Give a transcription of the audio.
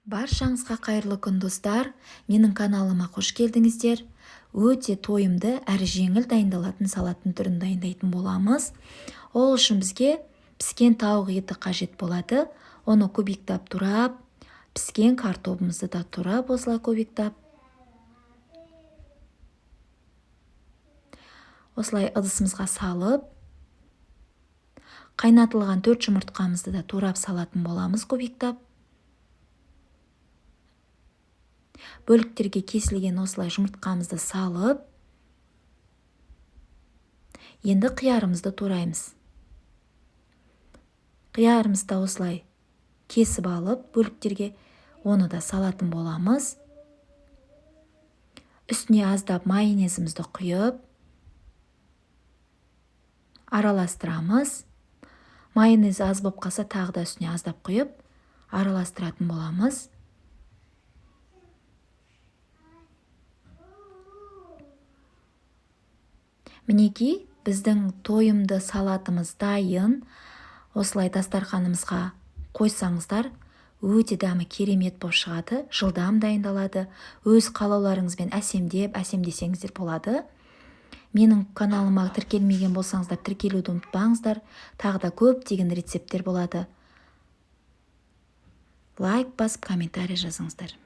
Баршаңызға қайырлы күн, достар! Менің каналыма қош келдіңіздер. Өте тойымды әрі жеңіл дайындалатын салаттың түрін дайындайтын боламыз. Ол үшін бізге піскен тауық еті қажет болады. Оны кубиктап турап, піскен картобымызды да турап, осылай кубиктап, осылай ыдысымызға салып, қайнатылған 4 жұмыртқамызды да турап салатын боламыз кубиктап. Бөліктерге кесілген осылай жұмыртқамызды салып, енді қиярымызды тураймыз. Қиярымызды осылай кесіп алып бөліктерге, оны да салатын боламыз. Үстіне аздап майонезімізді құйып, араластырамыз. Майонез аз болып қалса, тағы да үстіне аздап құйып, араластыратын боламыз. Мінекей, біздің тойымды салатымыз дайын. Осылай дастарханымызға қойсаңыздар, өте дәмі керемет болып шығады, жылдам дайындалады. Өз қалауларыңызбен әсемдеп, әсемдесеңіздер болады. Менің каналыма тіркелмеген болсаңыздар, тіркелуді ұмытпаңыздар. Тағы да көптеген рецепттер болады. Лайк басып, комментарий жазыңыздар.